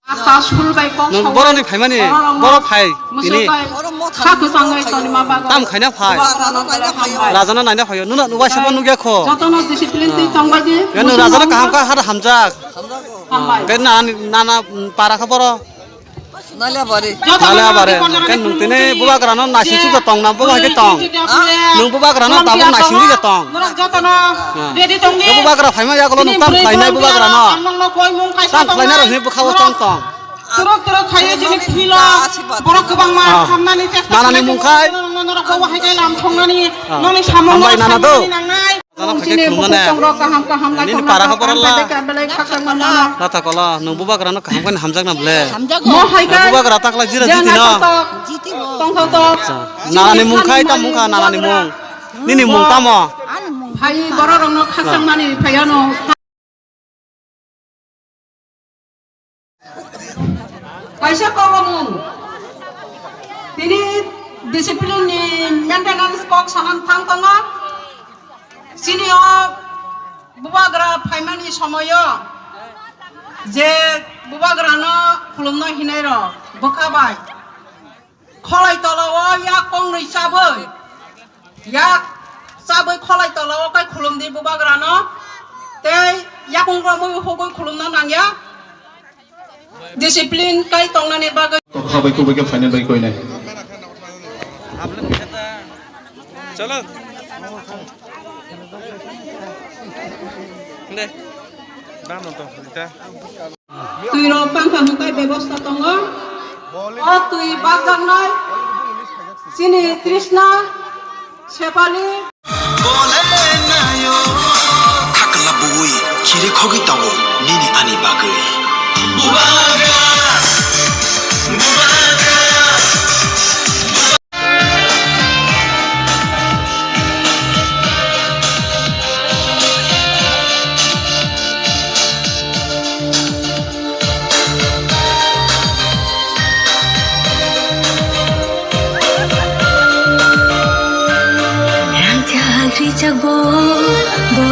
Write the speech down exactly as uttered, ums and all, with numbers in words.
Asa sul bai kok Nung sawi boroni phaimani, borok phai, musu tini. Bai kha kwchangwi tonima bagwi. Tam khaina phai. Borok rano naina phaio. Rajano naina phaio. Nuna nubai sabo nugya kho. Jotono discipline twi tongbai di. Ya nung rajano kaham kha, hada hamjak. Hambai. Ke nana, nana para kha boro. Nale abare. Nale abare. Ke nung tini bubagrano naising suk tong na buba ke tong. Nung bubagrano tabuk naising di tong. Norok jotono ready tong di. Bubagra phaima ya golo nung tam khlainai bubagrano. Tam khlainai rok hini bwkha o tong tong. Turuk turuk khayo jini philo. Borok kwbangma hamnani chesta khlaio. Nanani mung khai. Norok bo hai kai lam thongnani. Noni samung. Hambai nana do. Nana khaikhe khulumnane. Nini para kha borok la. Nata kola, nung bubagrano kaham khe hamjakna ble. Mo hai kai. Bubagra takla jira jiti no. Tongthok tok. Nanani mung khai tam mung kha nanani mung. Nini mung tamo. Hai borok rokno khasang mani phaiano. Kaisa kok mung. Tini discipline ni maintenance kok sanan thang tongo. Chini o bubagra phaimani somoyo je bubagrano khulumno hinai rok bwkha bai. Kholai tola o yak kongnwi chabwi, yak chabwi kholai tola o kai khulumdi bubagrano, tei yakung romwi hugwi khulumna nangya. Discipline kai tongnani bagwi. Kha bai kubui khe phainai bai koinai. Chalo. De. Bano to, ita. Twi rok pangkha hwnkhai bebosta tongo. O twi bakjaknai chini trishna sepali. Thakla bui chiri khogwi tongo nini ani bagwi. Rangchak rijak bo, bo